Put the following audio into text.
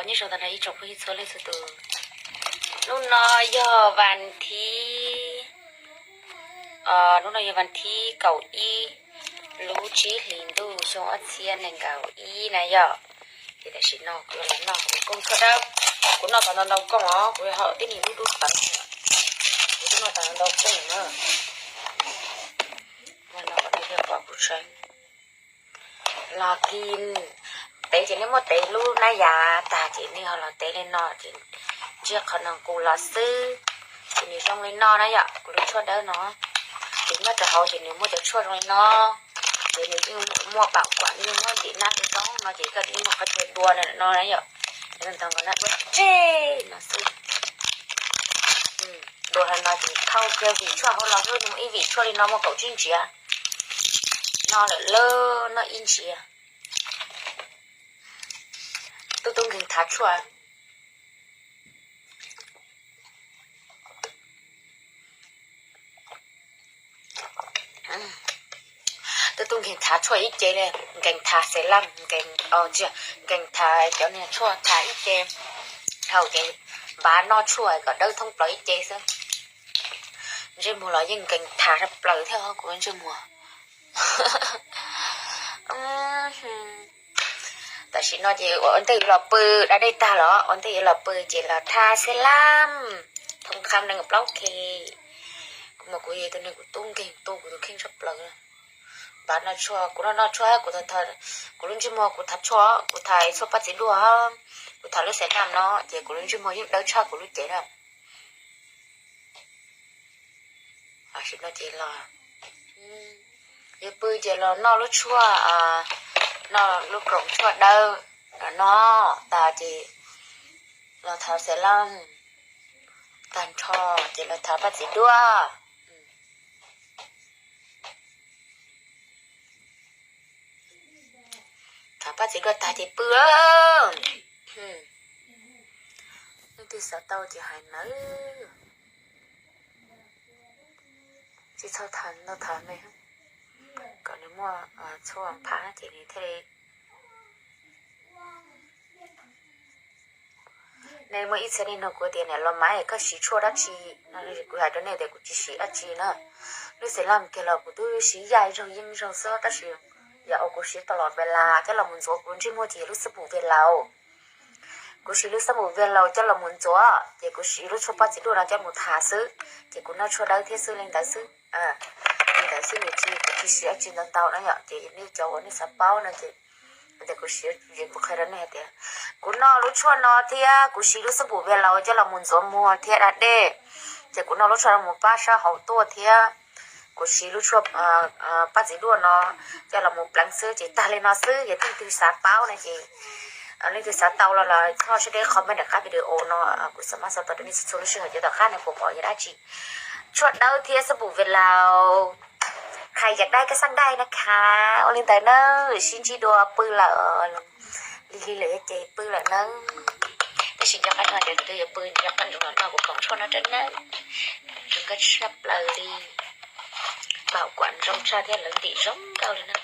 Nyob zoo tag nrho ib tsoom phooj ywg txhua leej txhua tus. Hnub no yog vas thib, hnub no yog vas thib kaum ib, lub tsib hlis ntuj xyoo ob txhiab nees nkaum ib na yom. Ces tam sim no kuv los noj kuv kooj tshuaj dawb. Kuv noj tau ntau ntau kooj os, kuv ho tib neeg dub dub tawv. Kuv twb noj tau ntau kooj na. Los kis tev ces nej muab tev lub nab yas tag ces nej ho los tev li no ces ntsib qhov no nqus los xwb. Ces nws zoo li no na yom, kuv lub tshuaj dawb no. Ces nyob rau hauv ces nws muaj cov tshuaj zoo li no. Ces nws yeej muaj pam kuam, yeej muaj ntim nab zoo zoo no ces koj yeej muaj qhov chaw dua no na yom. Ces ntawd nkawd na dua tseg no xwb. Dua li no ces thauj kiag vim tshuaj hauv los xwb, nws muaj ib vim tshuaj li no muaj kaum tsib ntsiav. Noj lawm lauj, noj ib ntsiav. Tub tub nkeeg thav tshuaj. Tub tub nkeeg thav tshuaj ib ce li, nkeeg thav xev laj, nkeeg, nkeeg thav cov niag tshuaj thav ib ce. Dhau ces npav noj tshuaj kom dawb thoob plaws ib ce xwb. Ntsej muag los yeej nkeeg thav sab plaws thiab kuv ntsej muag. Tam sim no ces ua ntej yuav los pw, da dej tag los ua ntej yuav los pw ces los thav xev laj, thooj qhab nees plaub ke. Kuv mas kuv yog tus neeg kuv tub nkeeg tu kuv tus kheej sab plaws. Npav noj tshuaj, kuv noj noj tshuaj, kuv lub ntsej muag kuv thav tshuaj, kuv thav tshuaj paj txiv duaj, kuv thav lub xev laj no ces kuv lub ntsej muag yeej dawb tshaj kuv lub cev na. Tam sim no ces los yuav pw ces los noj lub tshuaj, noj lub koom tshuaj dawb no tas ces los thav xev laj tag nrho ces los thav paj txiv duaj. Thav paj txiv duaj tag ces pw. Leej twg xav tau ces hais nawb. Tsis txhob tham ntau tham me, kom nws muaj txhua phab ces nws thiaj li. Nej muaj ib txhia nej nug kuv tias niam los mas koj siv tshuaj dab tsi no, kuv hais rau nej tias kuv tsis siv dab tsi na. Lub xev laj kiag los kuv twb siv yaj zaug yeeb zaug xwb tab sis yam uas kuv siv tau los ve las coj los mus ntxuav kuv ntsej muag ces yog lub xab npum ve laus. Kuv siv lub xab npum ve laus coj los mus ntxuav ces kuv siv lub tshuaj paj txiv duaj no coj mus thav xwb. Ces kuv noj tshuaj dawb thiab xwb li ntawd xwb. Li ntawd xwb nws tsis, kuv tsis siv dab tsi ntau ntau na yom. Ces nej cov uas nej xav paub no ces kuv siv, kuv qhia rau nej hais tias kuv noj lub tshuaj no thiab kuv siv lub xab npum ve laus coj los mus ntxuav muag thiab da dej. Ces kuv noj lub tshuaj no mus pab sab hauv tuaj thiab kuv siv lub tshuaj paj txiv duaj no coj los mus pleev xwb ces tag li no xwb. Yog leej twg xav paub no ces leej twg xav tau los los txhob sab deb qhov me nram qab video no, kuv xa maj xa tau rau nej txhua txhua lub sij hawm ces tom qab nej puas pom yog dab tsi. Tshuaj dawb thiab xab npum ve laus, qhais yam dai koj xab dai na kha. Ua li ntawd na, sib ntsib dua pw lawm, lig lig lawm ces pw lawm na. Tab sis nco qab no ces kuv twb yuav pw, nco qab ntsoov los noj kuv koom tshuaj no rau na. Zoo nkauj tshaj plaws li, pam kuam zoo tshaj thiab lawv ntim zoo nkauj li na.